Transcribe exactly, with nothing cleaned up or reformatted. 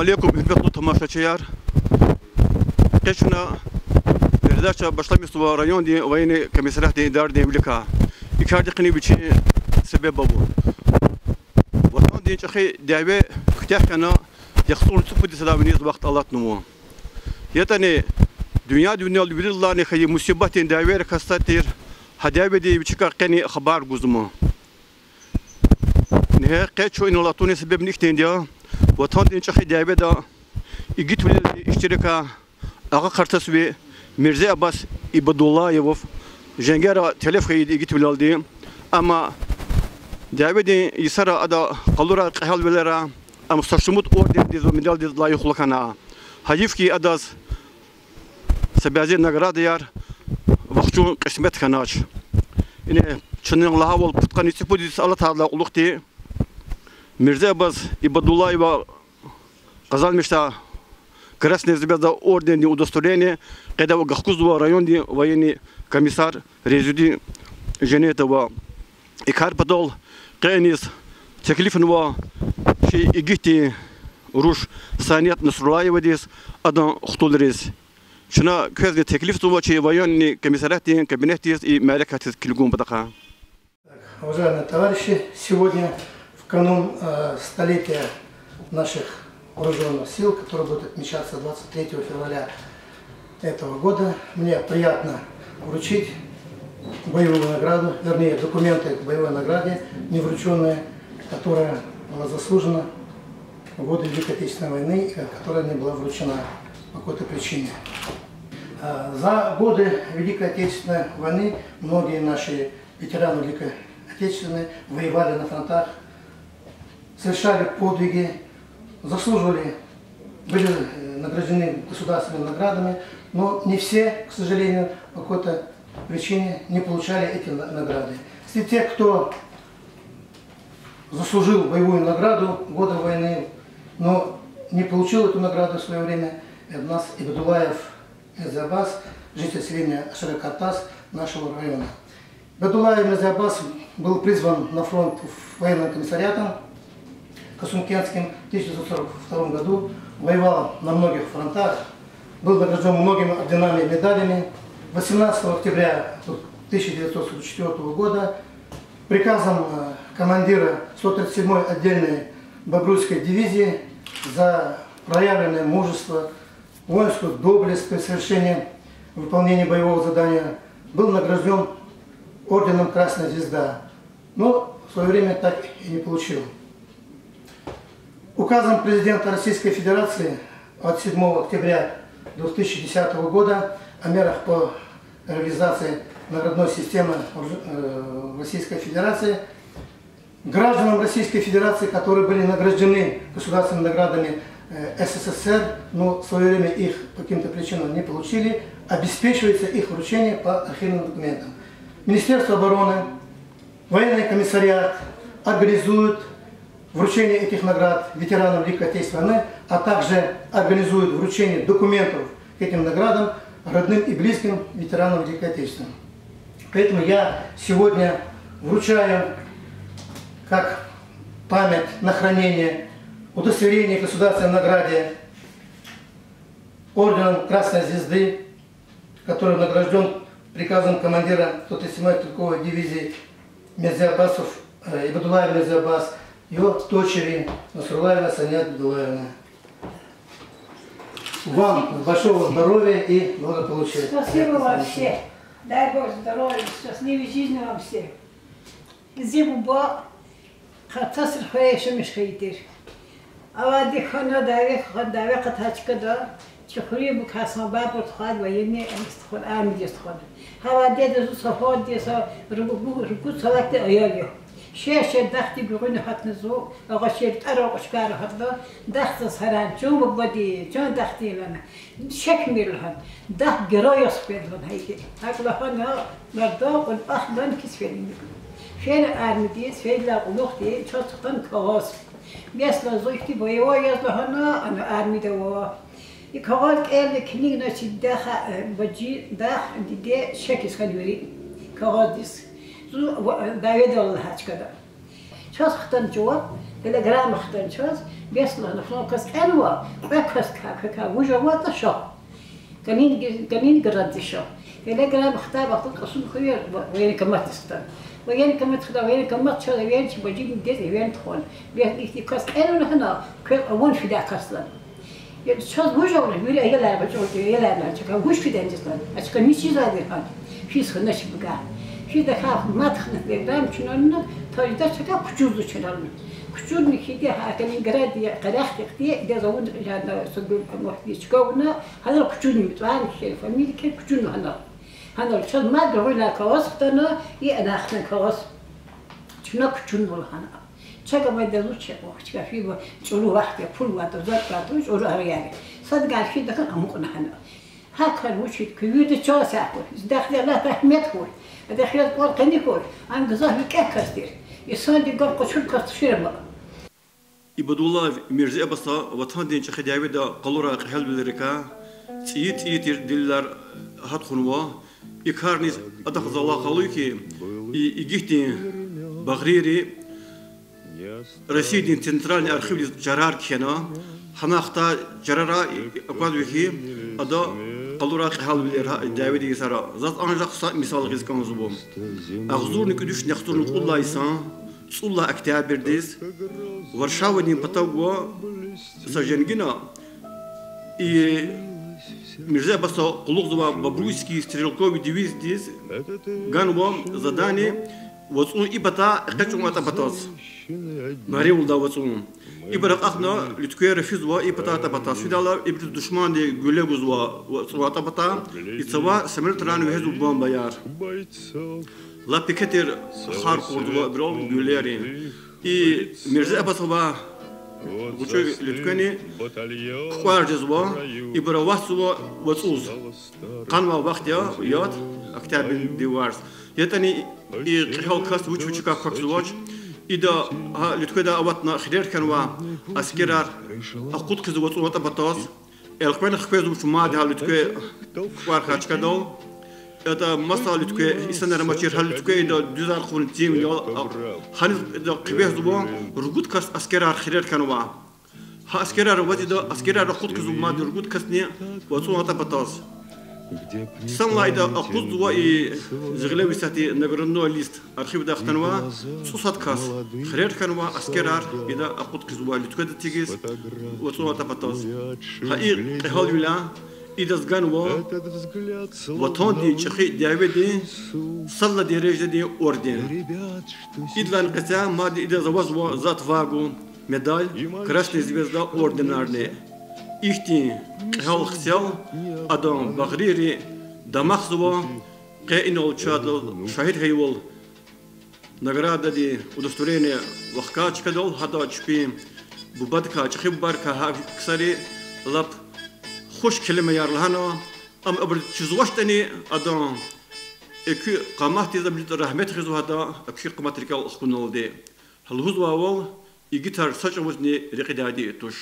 Алейкум, гьуьрметлу тамашачияр. Къе чна передача башламишзава райондин военный комиссариатдин идарадин виликай. И кардихъни вичин себеб ава. Ватандин чӀехи дяве куьтягь хьана, яхцӀурни цӀипуд йис садав виниз вахт алатнава. ЯтӀани дуьньядин винел виридалайни хьайи мусибатдин дявейрикай сад тир, гьа дяведин вичикай къени хабар гузма. Ингье къе чун инал атунин себебни ихьтинди я: ватандин чӀехи дяведа игитвилелди иштиракай агъа къартасви Мирзе Аббас Ибадуллаевав женгера телеф хьайиди игитвилелди. Амма дяведин йисара ада къалурай кьегьалвилера ам са шумуд ордендиз ва медалдиз лайихлу хьана. Гьайиф хьи, адаз са бязи наградаяр вахчун кьисмет хьанач. Ингье чна лагьайвал, пудкъанни цӀипуд йис алатайдалай кьулухъди Мирзе Аббас Ибадуллаева къазанмишдай Красная Звезда ордендин удостоверение къеда ва гахкузва райондин военный комиссар Резидин Женетова. И кар патал къе иниз теклифнава чи игитдин руш Саният Насруллаевадиз, адан хтулриз. Чна квезни теклифзава чи военный комиссариатдин кабинетдиз и мярекатдиз килигун патахъай. Уважаемые товарищи, сегодня, в канун, э, столетия наших вооружённых сил, который будет отмечаться двадцать третьего февраля этого года, мне приятно вручить боевую награду, вернее, документы к боевой награде, не вручённые, которая была заслужена в годы Великой Отечественной войны, и которая не была вручена по какой-то причине. Э, за годы Великой Отечественной войны многие наши ветераны Великой Отечественной воевали на фронтах, совершали подвиги, заслуживали, были, э, награждены государственными наградами, но не все, к сожалению, по какой-то причине не получали эти на-, награды. Среди тех, кто заслужил боевую награду года войны, но не получил эту награду в своё время, это у нас Ибадуллаев Мирзабас, житель селения Аширакартас нашего района. Бадулаев Мирзабас был призван на фронт военным комиссариатом Касумкентским в тысяча девятьсот сорок втором году, воевал на многих фронтах, был награждён многими орденами и медалями. Восемнадцатого октября тысяча девятьсот сорок четвёртого года приказом, э, командира сто тридцать седьмой отдельной Бобруйской дивизии за проявленное мужество, воинскую доблесть при совершении выполнения боевого задания был награждён орденом Красная Звезда, но в своё время так и не получил. Указом президента Российской Федерации от седьмого октября две тысячи десятого года о мерах по реализации наградной системы, э, Российской Федерации гражданам Российской Федерации, которые были награждены государственными наградами, э, С С С Р, но в своё время их по каким-то причинам не получили, обеспечивается их вручение по архивным документам. Министерство обороны, военный комиссариат организуют вручение этих наград ветеранам Великой Отечественной войны, а также организуют вручение документов к этим наградам родным и близким ветеранам Великой Отечественной. Поэтому я сегодня вручаю как память на хранение удостоверение к государственной награде орденом Красной Звезды, который награждён приказом командира сто тридцать седьмой стрелковой дивизии Мирзабасов, э, Ибадуллаев Мирзабас, его дочери Насруллаева Сания Ибадуллаевна. Вам большого здоровья и благополучия. Спасибо вам всем. Дай Бог здоровья, счастливой жизни вам всем. Зи буба Хъацасра хуьре яшамиш хьайи тир. Авайди хьана дяве, дяве акъатай чкада, чи хуьруьн буба Хасанбабур тухвайди военный, э, тухвана, армиядиз тухвана. Гьа авайди дидеда зун совхоздин са ругу, ругуд салатдин аял я. Шер-шер дахдин гуьгъуьна гьатна зун, агъачир тӀвар акьуш кар гьатна, дахдиз гьаран, чун бубади, чун дахди лагьана. Шехьмир лагьана, дах герой яз фена лагьана гьайиди. ГьакӀ лагьана, мардон кьулпахъ гана кис фена. Фена армиядиз, фейила кьулухъди чаз тухвана кагъаз. Месела, зун ихьтин боевой яз лагьана, ана армияда ава. И кагъаз кӀелна, килигна чи даха, э, бажи, дах, диде шехьиз хьана вири кагъаздиз. Зун ва-, дяведал лагьай чкада. Чаз хтана жаваб, Телеграмма хтана чаз, бес лагьана, флан кас кӀанва, кьве кас квекай вуж аватӀа ша. Калининг-, Калининграддиз ша. Телеграмма хтай вахтунда кьасум хьуй, военкоматдиз хтана. Военкомат хтана, военкомат чаз эверна, чи бажидин дидед эверна тухвана. Бес ихьтин кас кӀанва лагьана, квез авун фидай кас лагьана. Я чаз вуж авуна, вири аялар ва чӀавуз, аялар лагьана, чакай вуж фидани лагьана. А чакай мичизвайди лагьана. Физ хьанач бугар. Физ тахьай мад хьана телеграмма чунанна, тажда чакай кучузва чун лагьана. Кучузни хьиди гьа Калининграддин къерехдихъди, идаз авуна лагьана, са гуьгъуьна чка авуна, гьанал кучузни, муьтӀуьгъван кхьей, фамилия кхьей кучузва гьанал. Гьанал чаз мад гуьгъуьна кагъаз хтана, и анахтан кагъаз. Чна кучузва лагьана. Чак авайдаз вуч я, чка фи ва чӀуру вахт я, пул авайда, зарплата, чӀуру агъияр я. Садгар хьиз тахьана амукьна гьана. Гьа кар вучиз, куь вирида чан сагъ хьуй, зи дахдин Аллагьди рагьмет хьуй, адахъ яз кӀвал къени хьуй, ам гзаф викӀегь кас тир. Инсандин гаф къачур кас тушир ама. Ибадуллаев Мирзе Аббаса ватандин чӀехи дяведа къалурай кьегьалвилерикай цӀийи-цӀийи тир делилар гьат хьанва. И карниз адахъ алакъа ава хьи, и игитдин багърийри Россиядин Центральный архивдиз чарар кхьена, гьана хтай чарарай аквазва хьи, ада къалурай кьегьалвилер гьа дяведин йисара. Заз анжах са мисал гъиз кӀанзава. Агъзурни кӀуьд виш яхцӀурни кьуд лагьай йисан цӀуд лагьай октябрдиз Варшавадин патав гвай са женгина и Мирзе Аббаса къуллугъзавай Бобруйский стрелковый дивизиядиз ганва задание вацӀун и патай экъечӀун атӀа патаз. Марий Элда вацӀун. Ибур акьахна, луьтквер физва и патай атӀа патаз. Фидайла ибуруз душмандин гуьлле гузва вацӀун атӀа патай. И цава самолётрайни вегьезва бомбаяр. Лап пеке тир, хар къурзава ибурал гуьллейри. И Мирзе Аббаса авай гъвечӀи луьтквени кукӀвар жезва, ибур аватзава вацӀуз. Къанвай вахт я, яд, октябрдин варз. ЯтӀани и кьегьал кас вуч-вучакай квахьзавач. Ида гьа луьткведай аватна хирер хьанвай аскерар акъуд хъийизва вацӀун атӀа патаз. Элкъвена хквезва вуч мад гьа луьткве кукӀвар хьайи чкадал. ЯтӀа маса луьткве, инсанар амачир, гьа луьткве ида дуьзар хъувуна цин ял, гьаниз ида хъивегьзава ругуд кас аскерар хирер хьанвай. Гьа аскерар аваз ида аскерар акъуд хъийизва мад ругуд касни вацӀун атӀа патаз. Санлай ида акъудзава и зи гъилевай исятда наградной лист архивдай хтанва, цӀусад кас хирер хьанвай аскерар ида акъуд хъийизва луьткведа тигиз вацӀун атӀа патаз. Гьа и кьегьалвиляй идаз ганва Ватандин чӀехи дяведин сад лагьай дережадин орден. Идалай къецяй мад идаз авазва За отвагу медаль, Красная звезда орденарни. Ихьтин кьегьал хцел адан багърийри дамахзава, къе инал чайдал шагьид хьайивал наградадин удостоверение вахкай чкадал, гьада чпин бубадикай, чӀехи бубадикай гьа ксари лап хуш келимаяр лагьана, ам абуруз чизвачтӀани, адан экуь къаматдиз Аллагьди рагьмет хъийизва гьада, экуь къамат рикӀел хкуналди. Гьа лугьузвайвал, игитар са чӀавузни рекьидайди туш.